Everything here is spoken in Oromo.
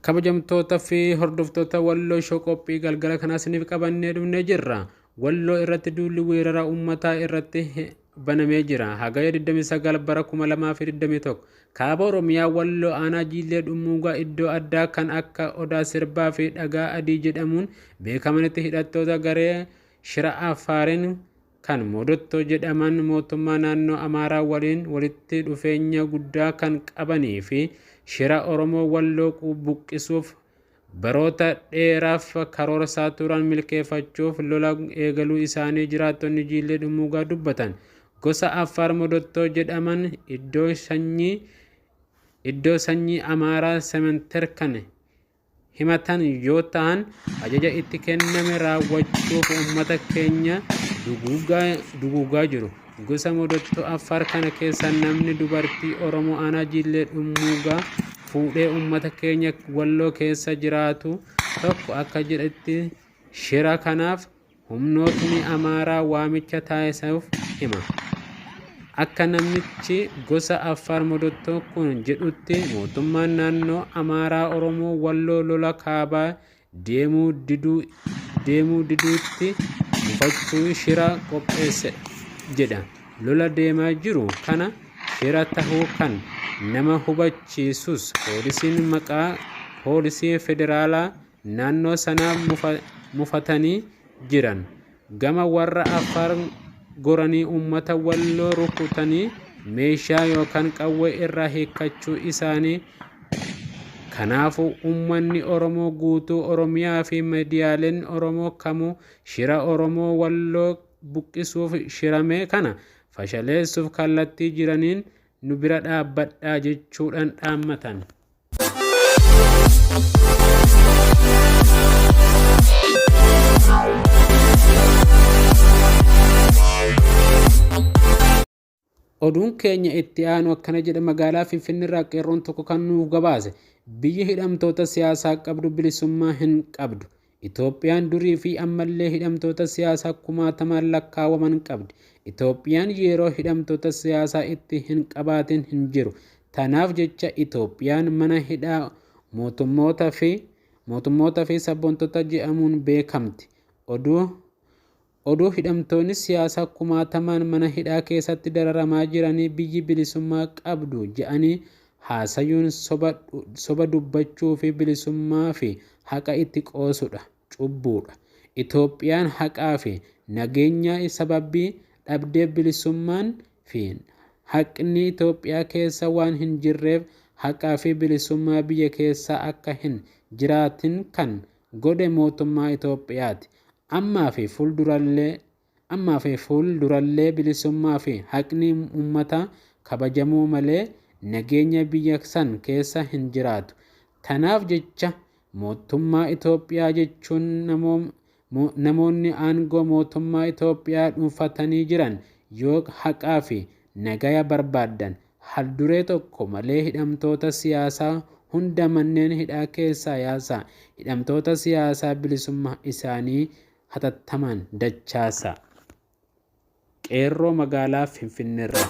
Kabajamtoota fi hordoftoota Walloo Show qophii galgala kanaa isiniif qabannee dhufnee jirra. Walloo irratti duulli weerara uummataa irratti banamee jira. Hagaya 29 bara 2021 Kaaba Oromiyaa Walloo Aanaa Jiillee Dhummuugaa iddoo addaa kan akka Odaa Sirbaa fi Dhagaa Adii jedhamuun beekamanitti hidhattoota garee Shira Affaariin kan Modottoo jedhaman mootummaa naannoo Amaaraa waliin walitti dhufeenya guddaa kan qabanii fi shira Oromoo Walloo buqqisuuf baroota dheeraaf karoorsaa turan milkeeffachuuf lola eegaluu isaanii jiraattonni Jiillee Dhummuugaa dubbatan. Gosa Affaar Modottoo jedhaman iddoo sanyii Amaaraa Sementer kan himatan yoo ta'an, ajaja itti kenname raawwachuuf uummata keenya duguugaa jiru. Gosa Modottoo Affaar kana keessa namni dubartii Oromoo Aanaa Jiillee Dhummuugaa fuudhee uummata keenya Walloo keessa jiraatu tokko akka jedhetti, shira kanaaf humnootni Amaaraa waamicha taasisuuf hima. Akka namichi gosa Affaar Modottoo kun jedhutti, mootummaan naannoo Amaaraa Oromoo Walloo lola kaabaa deemuu diduutti mufachuu shira qopheesse jedha. Lola deemaa jiru kana shira tahuu kan nama hubachiisus, poolisiin maqaa poolisii federaalaa naannoo sanaa mufatanii jiran gama warra Affaar goranii uummata Walloo rukutanii meeshaa yookaan qawwee irraa hiikkachuu isaanii. Kanaafuu uummanni Oromoo guutuu Oromiyaa fi miidiyaaleen Oromoo kamuu shira Oromoo Walloo buqqisuuf shirame kana fashaleessuuf kallattii jiraniin nu bira dhaabbadhaa jechuudhaan dhaammatan. Oduun keenya itti aanu akkana jedha. Magaalaa Finfinneerraa qeerroon tokko kan nuuf gabaase, biyyi hidhamtoota siyaasaa qabdu bilisummaa hin qabdu. Itoophiyaan durii fi ammallee hidhamtoota siyaasaa kumaatamaan lakkaawaman qabdi. Itoophiyaan yeroo hidhamtoota siyaasaa itti hin qabaatin hin jiru. Tanaaf jecha Itoophiyaan mana hidhaa mootummoota fi sabboontota jedhamuun beekamti. Oduu hidhamtoonni siyaasaa kumaatamaan mana hidhaa keessatti dararamaa jiranii biyyi bilisummaa qabdu jedhanii haasayuun soba dubbachuu fi bilisummaa fi haqa itti qoosudha, cubbuudha. Itoophiyaan haqaa fi nageenya sababii dhabdee, bilisummaan fi haqni Itoophiyaa keessa waan hin jirreef, haqaa fi bilisummaa biyya keessaa akka hin jiraatin kan godhe mootummaa Itoophiyaati. Ammaa fi fuuldurallee bilisummaa fi haqni uummataa kabajamuu malee nageenya biyya san keessa hin jiraatu. Tanaaf jecha mootummaa Itoophiyaa jechuun namoonni aangoo mootummaa Itoophiyaa dhuunfatanii jiran yoo haqaa fi nagaya barbaadan, halduree tokko malee hidhamtoota siyaasaa hunda manneen hidhaa keessaa yaasaa, hidhamtoota siyaasaa bilisummaa isaanii hatattamaan dachaasa. Qeerroo magaalaa Finfinneerraa.